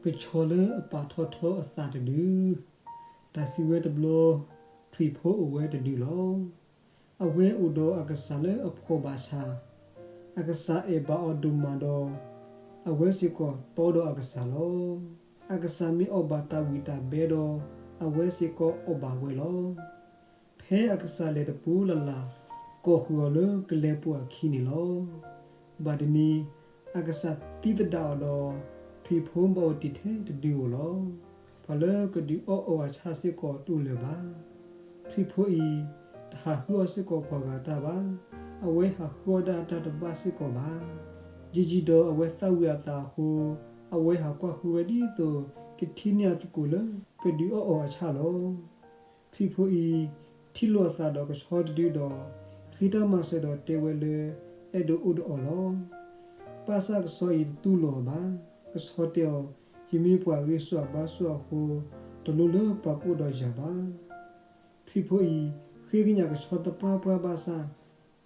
ကဆီလၢအပာ်ထီၣ်ထီအသးတဒု, တၢ်စံးဝဲတဘျီ, ထွံၣ်ဖိအိၣ်ဝဲတဒုလီၤ. အဝဲအိၣ်ဒီးအကစၢ်လၢအဖှီၣ်ဘၣ်ဆၣ်, အကစၢ်အဲၣ်ဘၣ်အီၤဒိၣ်မးဒီး, အဝဲစ့ၢ်ကီးတီဒီးအကစၢ်လီၤ. အကစၢ်မ့ၢ်အီၣ်ဘၣ်တၢ်ဝံၣ်တၢ်ဘဲဒီး, အဝဲစ့ၢ်ကီးအီၣ်ဘၣ်ဝဲလီၤ. ဖဲအကစၢ်လဲၤတပူၤလၢ်လၢ်, ကိာ်ဃုာ်အီၤလၢကလဲၤပိာ်အခံန့ၣ်လီၤ. ဘၣ်တနံၤ, အကစၢ်သံသဒၣ်အီၤဒီး, ထွံၣ်ဖိဘၣ်အိၣ်တ့ၢ်ထဲတဒုဧိၤလီၤ. ပှၤလၢကဒုးအီၣ်အီၤအဆၣ်စ့ၢ်ကီးတအိၣ်လၢၤဘၣ်. ထွံၣ်ဖိအံၤ, တဟးဃုအီၣ်စ့ၢ်ကီးပှၤဂၤတၢ်ဘၣ်. အဝဲဟးဃုအီၣ်ဒၣ်တၢ်တဘၣ်စ့ၢ်ကီးဘၣ်. ယံာ်ယံာ်ဒီးအဝဲသၣ်ဝံၤအသးအဃိ, အဝဲဟးကွၢ်ဃုဝဲဒ်သိးကထံၣ်န့ၢ်အသကိးလၢကဒုးအီၣ်အီၤအဆၣ်လီၤ. ထွံၣ်ဖိအံၤ, ထံၣ်လိာ်အသးဒီးကဆီတဒုဒီး, ဃ့တၢ်မၤစၢၤဒီးတဲဝဲလၢ, အဲၣ်ဒိးအိၣ်ဒီးအီၤလီၤ. ဘၣ်ဆၣ်ကဆီအံၤတတူၢ်လိာ်အီၤဘၣ်. ကဆီတဲအီၤ, ယမ့ၢ်ပှၤဂ့ၤစိာ်ဘါစိာ်အဃိ, တလိၣ်လၢပှၤကအိၣ်ဒီးယၤဘၣ်. ထွံၣ်ဖိအံၤ, ဃ့ကညးကဆီသပှၢ်ပှၢ်ဘၣ်ဆၣ်,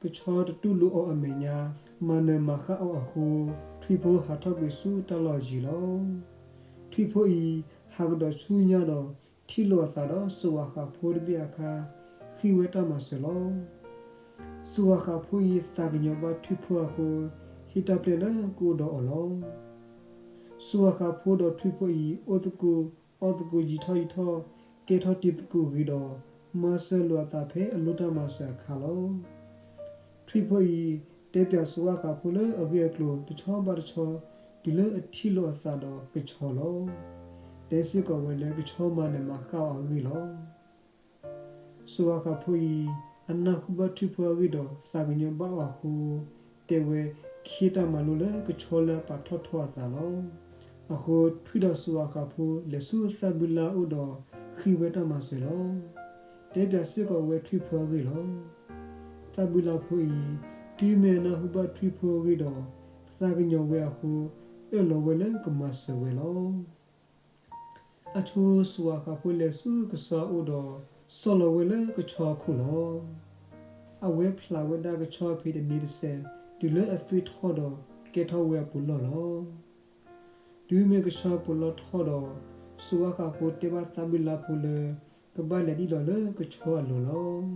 ကဆီတတူၢ်လိာ်အီၤအမဲာ်ညါ, မၤနၢၤမၤဃၣ်အီၤအဃိ, ထွံၣ်ဖိဟးထီၣ်ကွံာ်ဆူတၢ်လီၢ်ယံၤလီၤ. ထွံၣ်ဖိအံၤ, ဟးကဒီးဆူညါဒီး, ထံၣ်လိာ်အသးဒီးစူၤဝၤဃးဖိတဘ့ၣ်အခါ, ဃ့ဝဲတၢ်မၤစၢၤလီၤ. စူၤဝၤဃးဖိအံၤသးကညီၤဘၣ်ထွံၣ်ဖိအဃိ, ဟံးတၢ်ပျဲၢ်လၢကအိၣ်ဒီးအီၤလီၤ. စူၤဝၤဃးဖိဒီးထွံၣ်ဖိအံၤအိၣ်သကိး, အီၣ်သကိးယံၤထီၣ်ယံၤထီၣ်, ကဲထီၣ်တံၤသကိးဂ့ၤဒီး, မၤစၢၤလိာ်အသးဖဲအလိၣ်တၢ်မၤစၢၤအခါလီၤ. ထွံၣ်ဖိအံၤ, တဲပၠးစူၤဝၤဃးဖိလၢအဂ့ၢ်အကျိၤတဆီဘၣ်တဆီ, တုၤလၢအထံၣ်လိာ်အသးဒီးကဆီလီၤ. တဲစ့ၢ်ကီးဝဲလၢကဆီမၤနၢၤမၤဃၣ်အီၤအဂ့ၢ်လီၤ. စူၤဝၤဃးဖိအံၤ, အနၢ်ဟူဘၣ်ထွံၣ်ဖိအဂ့ၢ်ဒီးသးကညီၤဘၣ်အီၤအဃိ, တဲဝဲ, ခ့တၢ်မၤလိလၢကဆီလၢအပာ်ထီၣ်ထီအသးလီၤ. အဃိထွံၣ်ဒီးစူၤဝၤဃးဖိလဲၤဆူသၣ်ဘုလါအအိၣ်ဒီးဃ့ဝဲတၢ်မၤစၢၤလီၤ. တဲပၠးစ့ၢ်ကီးဝဲထွံၣ်ဖိအဂ့ၢ်လီၤ. သၣ်ဘုလါဖိအံၤ, တုၤမ့ၢ်အနၢ်ဟူဘၣ်ထွံၣ်ဖိအဂ့ၢ်ဒီး, သးကညီၤဝဲအဃိ, အၢၣ်လီၤဝဲလၢကမၤစၢၤဝဲလီၤ. အဆိစူၤဝၤဃးဖိလဲၤဆူကဆီအအိၣ်ဒီး, ဆီၣ်လီၤဝဲလၢကဆီအခိၣ်လီၤ. အဝဲဖျးဝဲဒၣ်ကဆီအဖံးတနံၤတစဲး, တုၤလၢအသွံၣ်ထီၣ်ဒီးကဲထီၣ်ဝဲအပူၤလီၢ်လီၤ. တုၤမ့ၢ်ကဆီအပူၤလီၢ်ထီၣ်ဒီး, စူၤဝၤဃးဖိတဲဘၣ်သၣ်ဘုလါဖိလၢ, ကဘၣ်လဲၤဒံၣ်လီၤလၢကဆီအလိၤလီၤ.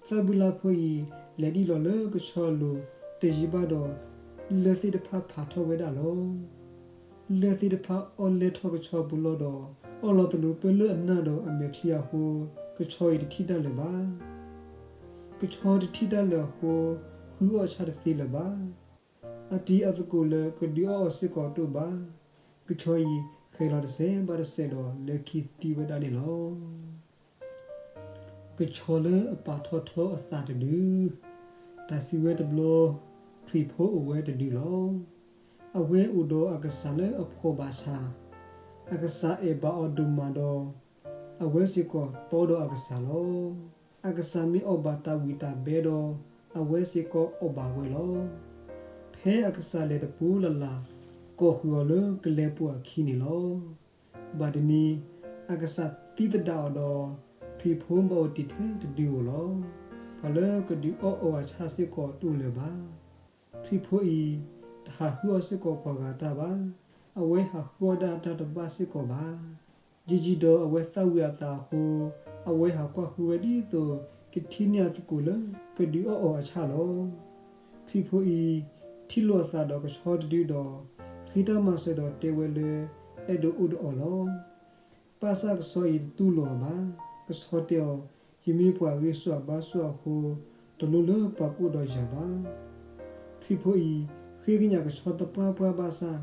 သၣ်ဘုလါဖိအံၤ, လဲၤဒံၣ်လီၤလၢကဆီအလိၤ, တယံာ်ဘၣ်ဒီး, လၢၢ်သ့ၣ်တဖၣ်ဖးထီၣ်ဝဲဒၣ်လီၤ. လၢၢ်သ့ၣ်တဖၣ်အီၣ်လဲၢ်ထီၣ်ကဆီအပူၤလီၢ်ဒီး, အီၣ်လီၤသလိၤပၢၢ်လၢအနၢ်ဒီးအမဲာ်ချံအဃိ, ကဆီအံၤတထံၣ်တၢ်လၢၤဘၣ်. ကဆီတထံၣ်တၢ်လၢၤအဃိ, ဃုအီၣ်ဆၣ်တသ့လၢၤဘၣ်. အတံၤအသကိးလၢကဒုးအီၣ်အီၤစ့ၢ်ကီးတအိၣ်ဘၣ်. ကဆီအံၤဃဲၤလီၤတစဲးဘၣ်တစဲးဒီးလဲၤခံသံဝဲဒၣ်န့ၣ်လီၤ. ကဆီလၢအပာ်ထီၣ်ထီအသးတဒု, တၢ်စံးဝဲတဘျီ, ထွံၣ်ဖိအိၣ်ဝဲတဒုလီၤ. အဝဲအိၣ်ဒီးအကစၢ်လၢအဖှီၣ်ဘၣ်ဆၣ်, အကစၢ်အဲၣ်ဘၣ်အီၤဒိၣ်မးဒီး, အဝဲစ့ၢ်ကီးတီဒီးအကစၢ်လီၤ. အကစၢ်မ့ၢ်အီၣ်ဘၣ်တၢ်ဝံၣ်တၢ်ဘဲဒီး, အဝဲစ့ၢ်ကီးအီၣ်ဘၣ်ဝဲလီၤ. ဖဲအကစၢ်လဲၤတပူၤလၢ်လၢ်, ကိာ်ဃုာ်အီၤလၢကလဲၤပိာ်အခံန့ၣ်လီၤ. ဘၣ်တနံၤ, အကစၢ်သံသဒၣ်အီၤဒီး, ထွံၣ်ဖိဘၣ်အိၣ်တ့ၢ်ထဲတဒုဧိၤလီၤ. ပှၤလၢကဒုးအီၣ်အီၤအဆၣ်စ့ၢ်ကီးတအိၣ်လၢၤဘၣ်. ထွံၣ်ဖိအံၤ, တဟးဃုအီၣ်စ့ၢ်ကီးပှၤဂၤတၢ်ဘၣ်. အဝဲဟးဃုအီၣ်ဒၣ်တၢ်တဘၣ်စ့ၢ်ကီးဘၣ်. ယံာ်ယံာ်ဒီးအဝဲသၣ်ဝံၤအသးအဃိ, အဝဲဟးကွၢ်ဃုဝဲဒ်သိးကထံၣ်န့ၢ်အသကိးလၢကဒုးအီၣ်အီၤအဆၣ်လီၤ. ထွံၣ်ဖိအံၤ, ထံၣ်လိာ်အသးဒီးကဆီတဒုဒီး, ဃ့တၢ်မၤစၢၤဒီးတဲဝဲလၢ, အဲၣ်ဒိးအိၣ်ဒီးအီၤလီၤ. ဘၣ်ဆၣ်ကဆီအံၤတတူၢ်လိာ်အီၤဘၣ်. ကဆီတဲအီၤ, ယမ့ၢ်ပှၤဂ့ၤစိာ်ဘါစိာ်အဃိ, တလိၣ်လၢပှၤကအိၣ်ဒီးယၤဘၣ်. ထွံၣ်ဖိအံၤ, ဃ့ကညးကဆီသပှၢ်ပှၢ်ဘၣ်ဆၣ်,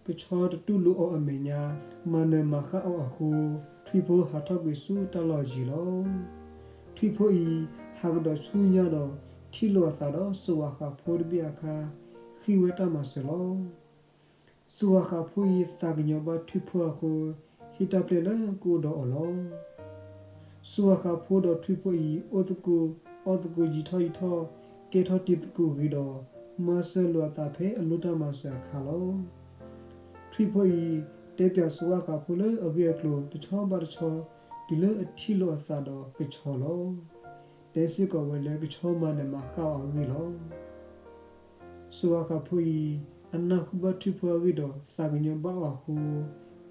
ကဆီတတူၢ်လိာ်အီၤအမဲာ်ညါ, မၤနၢၤမၤဃၣ်အီၤအဃိ, ထွံၣ်ဖိဟးထီၣ်ကွံာ်ဆူတၢ်လီၢ်ယံၤလီၤ. ထွံၣ်ဖိအံၤ, ဟးကဒီးဆူညါဒီး, ထံၣ်လိာ်အသးဒီးစူၤဝၤဃးဖိတဘ့ၣ်အခါ, ဃ့ဝဲတၢ်မၤစၢၤလီၤ. စူၤဝၤဃးဖိအံၤသးကညီၤဘၣ်ထွံၣ်ဖိအဃိ, ဟံးတၢ်ပျဲၢ်လၢကအိၣ်ဒီးအီၤလီၤ. စူၤဝၤဃးဖိဒီးထွံၣ်ဖိအံၤအိၣ်သကိး, အီၣ်သကိးယံာ်ထီၣ်ယံာ်ထီၣ်, ကဲထီၣ်တံၤသကိးဂ့ၤဒီး, မၤစၢၤလိာ်အသးဖဲအလိၣ်တၢ်မၤစၢၤအခါလီၤ. ထွံၣ်ဖိအံၤ, တဲပၠးစူၤဝၤဃးဖိလၢအဂ့ၢ်အကျိၤတဆီဘၣ်တဆီ, တုၤလၢအထံၣ်လိာ်အသးဒီးကဆီလီၤ. တဲစ့ၢ်ကီးဝဲလၢကဆီမၤနၢၤမၤဃၣ်အီၤအဂ့ၢ်လီၤ. စူၤဝၤဃးဖိအံၤ, အနၢ်ဟူဘၣ်ထွံၣ်ဖိအဂ့ၢ်ဒီးသးကညီၤဘၣ်အီၤအဃိ,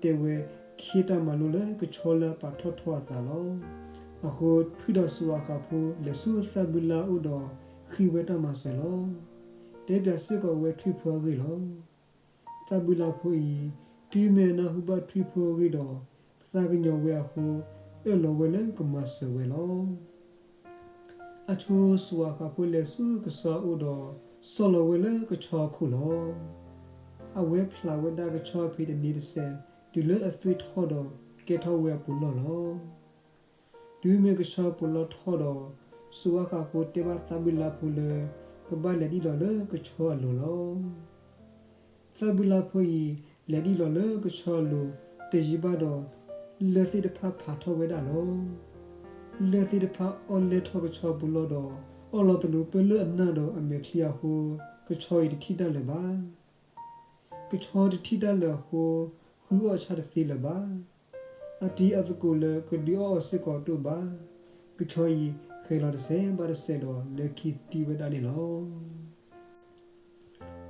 တဲဝဲ, ခ့တၢ်မၤလိလၢကဆီလၢအပာ်ထီၣ်ထီအသးလီၤ. အဃိထွံၣ်ဒီးစူၤဝါဃးဖိ လဲၤဆူသၣ်ဘုလါအအိၣ်ဒီးဃ့ဝဲတၢ်မၤစၢၤလီၤ. တဲပၠးစ့ၢ်ကီးဝဲထွံၣ်ဖိအဂ့ၢ်လီၤ. သၣ်ဘုလါဖိအံၤ, တုၤမ့ၢ်အနၢ်ဟူဘၣ်ထွံၣ်ဖိအဂ့ၢ်ဒီး, သးကညီၤဝဲအဃိ, အၢၣ်လီၤဝဲလၢကမၤစၢၤဝဲလီၤ. အဆိစူၤဝါဃးဖိလဲၤဆူကဆီအအိၣ်ဒီး, ဆီၣ်လီၤဝဲလၢကဆီအခိၣ်လီၤ. အဝဲဖျးဝဲဒၣ်ကဆီဖံးတနံၤတစဲး တုၤလၢအသွံၣ်ထီၣ်ဒီးကဲထီၣ်ဝဲအပူၤလီၢ်လီၤ. တုၤမ့ၢ်ကဆီပူၤလီၢ်ထီၣ်ဒီး, စူၤဝါဃးဖိတဲဘၣ်သၣ်ဘုလါဖိလၢ ကဘၣ်လဲၤဒံၣ်လီၤလၢကဆီအလိၤလီၤ. သၣ်ဘုလါဖိအံၤ လဲၤဒံၣ်လီၤလၢကဆီအလိၤ တယံာ်ဘၣ်ဒီး, လၢၢ်သ့ၣ်တဖၣ်ဖးထီၣ်ဝဲဒၣ်လီၤ. လၢၢ်သ့ၣ်တဖၣ်အီၣ်လဲၢ်ထီၣ်ကဆီပူၤလီၢ်ဒီး, အီၣ်လီၤသလူးပၢလၢအနၢ်ဒီးအမဲာ်ချံအဃိ, ကဆီအံၤတထံၣ်တၢ်လၢၤဘၣ်. ကဆီတထံၣ်တၢ်လၢၤအဃိ, ဃုအီၣ်အဆၣ်တသ့လၢၤဘၣ်. အတံၤအသကိးလၢကဒုးအီၣ်အီၤစ့ၢ်ကီးတအိၣ်ဘၣ်. ကဆီအံၤဃဲၤလီၤတစဲးဘၣ်တစဲးဒီးလဲၤခံသံဝဲဒၣ်န့ၣ်လီၤ.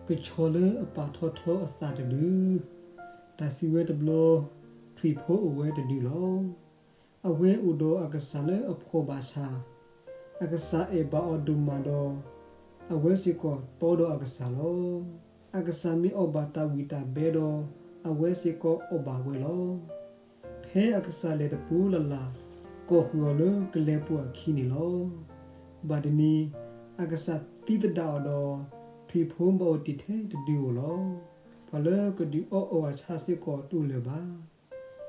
ကဆီလၢအပာ်ထီၣ်ထီအသးတဒု. တၢ်စံးဝဲတဘျီ, ထွံၣ်ဖိအိၣ်ဝဲတဒုလီၤ. အဝဲအိၣ်ဒီးအကစၢ်လၢအဖှီၣ်ဘၣ်ဆၣ်, အကစၢ်အဲၣ်ဘၣ်အီၤဒိၣ်မးဒီး, အဝဲစ့ၢ်ကီးတီဒီးအကစၢ်လီၤ. အကစၢ်မ့ၢ်အီၣ်ဘၣ်တၢ်ဝံၣ်တၢ်ဘဲဒီး, အဝဲစ့ၢ်ကီးအီၣ်ဘၣ်ဝဲလီၤ. ဖဲအကစၢ်လဲၤတပူၤလၢ်လၢ်, ကိးဃုာ်အီၤလၢကလဲၤပူၤအခံန့ၣ်လီၤ. ဘၣ်တနံၤ, အကစၢ်သံသဒၣ်အီၤဒီး, ထွံၣ်ဖိဘၣ်အိၣ်တ့ၢ်ထဲတဒုဧိၤလီၤ. ပှၤလၢကဒုးအီၣ်အီၤအဆၣ်စ့ၢ်ကီးတအိၣ်လၢၤဘၣ်.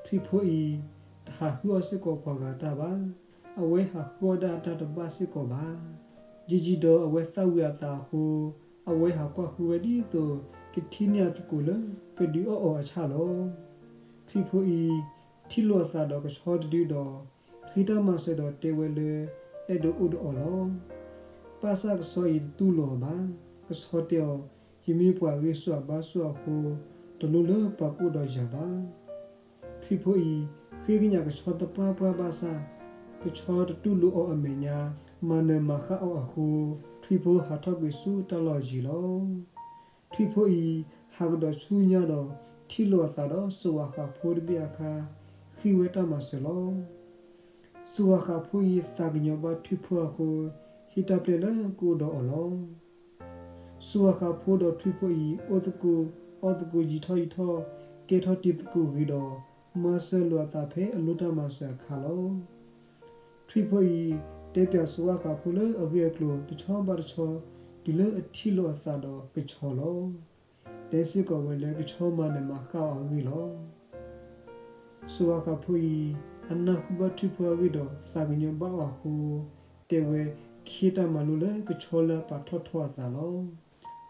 ထွံၣ်ဖိအံၤ, တဟးဃုအီၣ်စ့ၢ်ကီးပှၤဂၤတၢ်ဘၣ်. အဝဲဟးဃုအီၣ်ဒၣ်အတၢ်တဘၣ်စ့ၢ်ကီးဘၣ်. ယံာ်ယံာ်ဒီးအဝဲသၣ်ဝံၤအသးအဃိ, အဝဲဟးကွၢ်ဃုဝဲဒ်သိးကထံၣ်န့ၢ်အသကိးလၢကဒုးအီၣ်အီၤအဆၣ်လီၤ. ထွံၣ်ဖိအံၤ, ထံၣ်လိာ်အသးဒီးကဆီတဒုဒီး, ဃ့တၢ်မၤစၢၤဒီးတဲဝဲလၢ, အဲၣ်ဒိးအိၣ်ဒီးအီၤလီၤ. ဘၣ်ဆၣ်ကဆီအံၤတတူၢ်လိာ်အီၤဘၣ်. ကဆီတဲအီၤ, ယမ့ၢ်ပှၤဂ့ၤဆူၣ်အဘါဆူၣ်အဃိ, တလိၣ်လၢပှၤကအိၣ်ဒီးယၤဘၣ်. ထွံၣ်ဖိအံၤ, ဃ့ကညးကဆီသပှၢ်ပှၢ်ဘၣ်ဆၣ်, ကဆီတတူၢ်လိာ်အီၤအမဲာ်ညါ, မၤနၢၤမၤဃၣ်အီၤအဃိ, ထွံၣ်ဖိဟးထီၣ်ကွံာ်ဆူတၢ်လီၢ်ယံၤလီၤ. ထွံၣ်ဖိအံၤ, ဟးကဒီးဆူညါဒီး, ထံၣ်လိာ်အသးဒီးစူၤဝါဃးဖိတဘ့ၣ်အခါ, ဃ့ဝဲတၢ်မၤစၢၤလီၤ. စူၤဝါဃးဖိအံၤသးကညီၤဘၣ်ထွံၣ်ဖိအဃိ, ဟ့ၣ်တၢ်ပျဲလၢကအိၣ်ဒီးအီၤလီၤ. စူၤဝါဃးဖိဒီးထွံၣ်ဖိအံၤ အိၣ်သကိး, အီၣ်သကိးယံာ်ထီၣ်ယံာ်ထီၣ်, ကဲထီၣ်တံၤသကိးဂ့ၤဒီး, မၤစၢၤလိာ်အသးဖဲအလိၣ်တၢ်မၤစၢၤအခါလီၤ. ထွံၣ်ဖိအံၤ, တဲပၠးစူၤဝါဃးဖိလၢအဂ့ၢ်အကျိၤတဆီဘၣ်တဆီ, တုၤလၢအထံၣ်လိာ်အသးဒီးကဆီလီၤ. တဲစ့ၢ်ကီးဝဲလၢကဆီမၤနၢၤမၤဃၣ်အီၤအဂ့ၢ်လီၤ. စူၤဝါဃးဖိအံၤ, အနၢ်ဟူဘၣ်ထွံၣ်ဖိအဂ့ၢ်ဒီးသးကညီၤဘၣ်အီၤအဃိ, တဲဝဲ, ခ့တၢ်မၤလိလၢကဆီလၢအပာ်ထီၣ်ထီအသးလီၤ.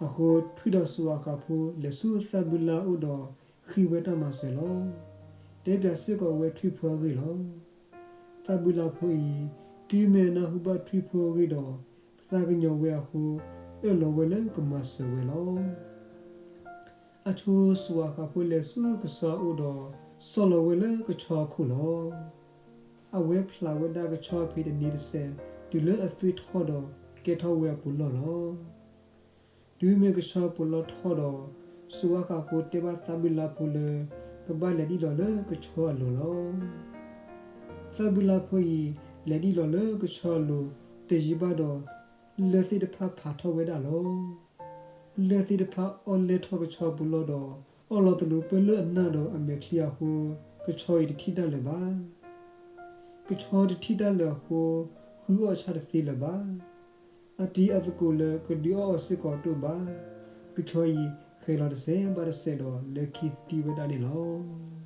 အဃိထွံၣ်ဒီးစူၤဝါဃးဖိလဲၤဆူသၣ်ဘုလါအအိၣ်ဒီးဃ့ဝဲတၢ်မၤစၢၤလီၤ. တဲပၠးစ့ၢ်ကီးဝဲထွံၣ်ဖိအဂ့ၢ်လီၤ. သၣ်ဘုလါဖိအံၤ, တုၤမ့ၢ်အနၢ်ဟူဘၣ်ထွံၣ်ဖိအဂ့ၢ်ဒီး, သးကညီၤဝဲအဃိ, အၢၣ်လီၤဝဲလၢကမၤစၢၤဝဲလီၤ. အဆိစူၤဝါဃးဖိလဲၤဆူကဆီအအိၣ်ဒီး, ဆီၣ်လီၤဝဲလၢကဆီအခိၣ်လီၤ. အဝဲဖျးဝဲဒၣ်ကဆီဖံးတနံၤတစဲး, တုၤလၢအသွံၣ်ထီၣ်ဒီးကဲထီၣ်ဝဲအပူၤလီၢ်လီၤ. တုၤမ့ၢ်ကဆီပူၤလီၢ်ထီၣ်ဒီး, စူၤဝါဃးဖိတဲဘၣ်သၣ်ဘုလါဖိလၢ, ကဘၣ်လဲၤဒံၣ်လီၤလၢကဆီအလိၤလီၤ. သၣ်ဘုလါဖိအံၤ, လဲၤဒံၣ်လီၤလၢကဆီအလိၤ, တယံာ်ဘၣ်ဒီး, လၢၢ်သ့ၣ်တဖၣ်ဖးထီၣ်ဝဲဒၣ်လီၤ. လၢၢ်သ့ၣ်တဖၣ်အီၣ်လဲၢ်ထီၣ်ကဆီပူၤလီၢ်ဒီး, အီၣ်လီၤသလူးပၢလၢအနၢ်ဒီးအမဲာ်ချံအဃိ, ကဆီအံၤတထံၣ်တၢ်လၢၤဘၣ်. ကဆီတထံၣ်တၢ်လၢၤအဃိ, ဃုအီၣ်အဆၣ်တသ့လၢၤဘၣ်. အတံၤအသကိးလၢကဒုးအီၣ်အီၤစ့ၢ်ကီးတအိၣ်ဘၣ်. ကဆီအံၤဃဲၤလီၤတစဲးဘၣ်တစဲးဒီးလဲၤခံသံဝဲဒၣ်န့ၣ်လီၤ.